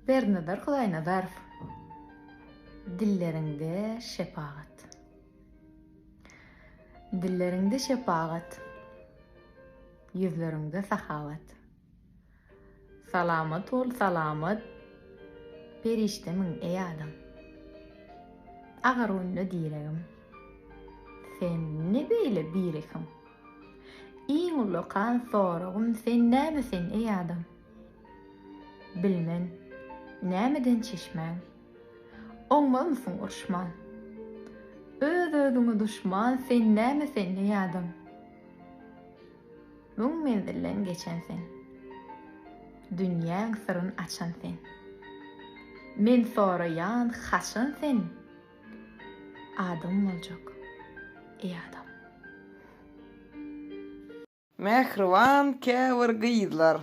Berdinazar Hudaýnazarow Dilleriňde şepagat Dilleriňde şepagat Ýüzleriňde sahawat Salamat bol salamat Perişdemiň eý adam Agyr günde diregim Sen ne beýle birehim Iň ullakan soragym sen näme sen eý adam Bilmen, nämeden çeşmäň? Oňmazmysyň uruşman? Öz-özüňe duşman sen näme sen eý adam? Müň menzilden geçen sen. Dünýäň syryn açan sen. Men soraýan haçan sen adam boljak eý adam? Mähriban käbir gyzlar,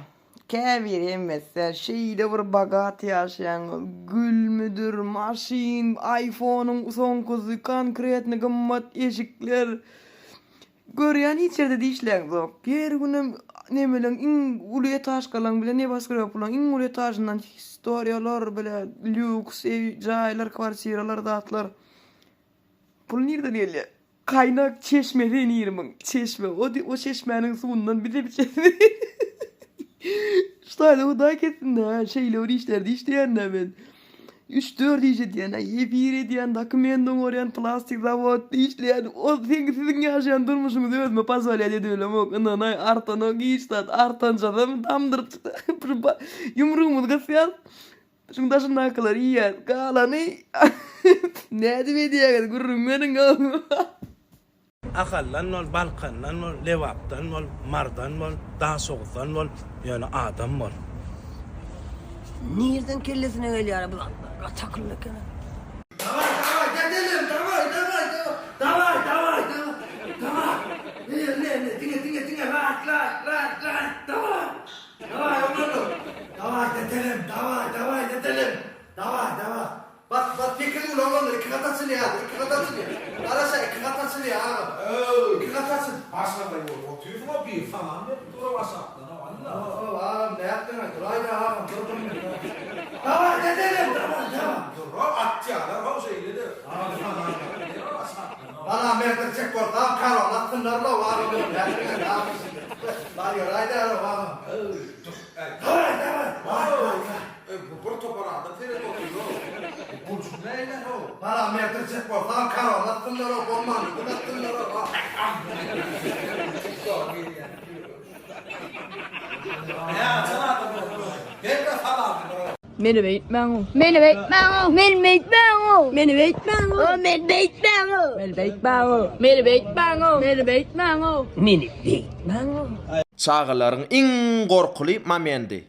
käbiri hemmesi däl, şeýle bir bogat ýaşaýaňyz, gülmüdir, maşyn, aýfonyň soňkusy, konkretny gymmat eşikler. Görýän hiç ýerde-de işläňzok. Her günem nemeleň iň uly etažkalaň bile neboskreboplaň iň uly etažyndan istoriýalar bile lýuks eý jaýlar, kwartiralar zatlar. Pul nirden gelýär? Gaýnak çeşmesi nirimiň? Çeşme. O o çeşmäniň suwundan bizem içeris. Şu taýda Hudaý kessin-dä, şeýle bir işlerde işleýän-dä men. Üç-dört iş edýän, efir edýän, dokument oňarýan, plastik zawodda işleýän. O seň siziň ýaşaýan durmuşyňyzy özüme pozwolýat edibilemok. Ynanaý, artanok hiç zat. Artanjasam damdyryp ýumrugymyzy gysýas. Şuň daşyndakylary iýýär. Galany nädip edýäňiz gürrüň beriň. Ahaldan bol, Balkandan bol, Lebapdan bol, Mardan bol, Daşoguzdan bol, ýöne adam bol. Nirden kellesine gelýär bu zatlar? Gaty akylly eken. Daway daway gidelim daway daway daway daway daway daway ne ne ne diňe diňe diňe like like like like daway. Daway oglanlar! Daway dedelim! Daway, daway dedelim! Daway, daway! Bas, bas, sekiz gül oglanlar, iki gat açylýar häzir, iki gat açylýar. Garaşa, iki gat açylýar agam. Iki gat açyl. Başgada ýok, otyrsyň-a bir salam berip dur-a aşakdan-a, walla. Ho-ho, agam, nätdiň-aý, duraý-da agam, dur bir minut. Daway dedelim, daway, daway! Dur-a, atýarlar-how şeýle-de. Agam salam berip dur-a aşakdan-a. Salam berdirjek bolsam, korona atsynlar-law, agam, nätdiň-aý, agam, şeýle. Bar ýöräýdä-ow, agam. Daway, daway, laý, laý, laý. Bu bir topar adam seredip otyr-ow. Bu bolşuň nähili-how? Salam berdirjek bolsam, korona atsynlar-ow, bolmanda gül atsynlar-ow, a. Meni beýtmäň-ow. Meni beýtmäň-ow. Meni beýtmäň-ow. Meni beýtmäň-ow. Meni beýtmäň-ow. Meni beýtmäň-ow. Meni beýtmäň-ow. Meni beýtmäň-ow. Meni beýtmäň-ow. Çagalaryň iň gorkuly momendi.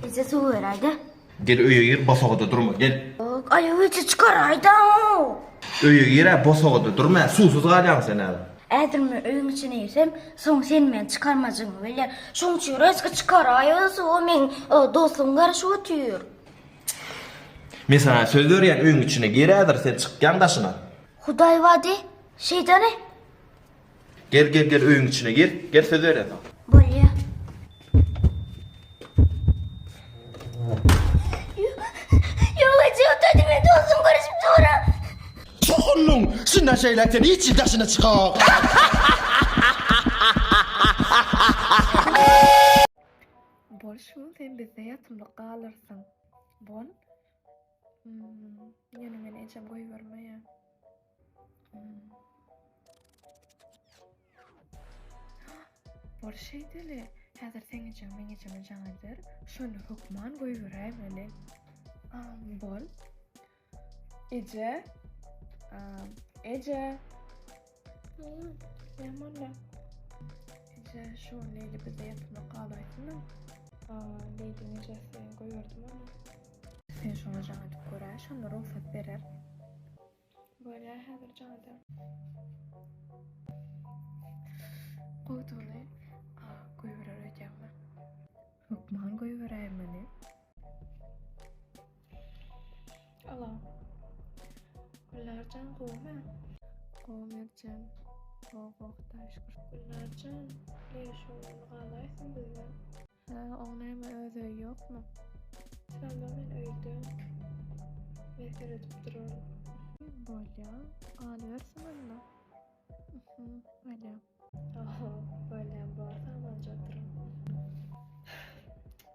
Eje suw beräýdä. Gel öýe gir bosagada durma gel. Aýagy içi çykaraýda. Öýe gir-ä bosagada durma suwsuz galýaň sen häzir. Häzir men öýüň içine girsem, soň sen meni çykarmajygyňy bilýän. Şoň üçin rezko çykaraý suwy meň dostum garaşyp otyr. Men saňa söz berýän öýüň içine gir häzir sen çykýaň daşyna. Hudaý bady, şeýtany. Gel gel gel öýüň içine gir. Gel söz berýän saňa. Bolýa. Ýok eje otady men dostum garaşyp dura. Sokuldyň! Şundan şeýläk sen hiç ýyl daşyna çykak. Bol şu gün sen bizde ýatymlyk galyrsyň. Bol. Hmm, ýöne meni ejem goýbermeýär. Bol şeýdeli. Häzir seň ejeň meň ejeme jaň eder. Şonda hökman goýberäýmeli. Bol. Eje. Eje. Näme boldy? Eje, şu gün Leýli bizde ýatmak galaýsyn. Leýliň ejesi goýberdim ony. Sen şoňa jaň edip göräý, şonda rugsat berer. Bolýar, häzir jaň ederin. Gowudygyny goýberer öýdýäňmi? Hökman goýberäýmeli. Alo. Gülnarjan gowumy? Gowy Merjen. Gowy gowy Hudaýa şükür. Gülnarjan, leý şu gün galaýsyn bizde. Hä, oň näme öz öýi ýokmy? Onda men öýde. Men seredip duraryn. Bolýa, galybersin onda. Mhm, bolýa. Aha, bolýa, bor samanja oturan.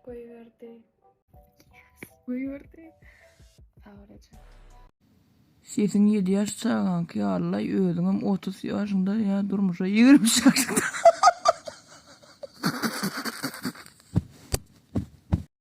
Goýberdi. Yes, goýberdi. Sag bol eje. Sesiň ýedi ýaş çagaňky ýalylaý özüňem 30 ýaşyňda ýa durmuşa 23 ýaşyňda.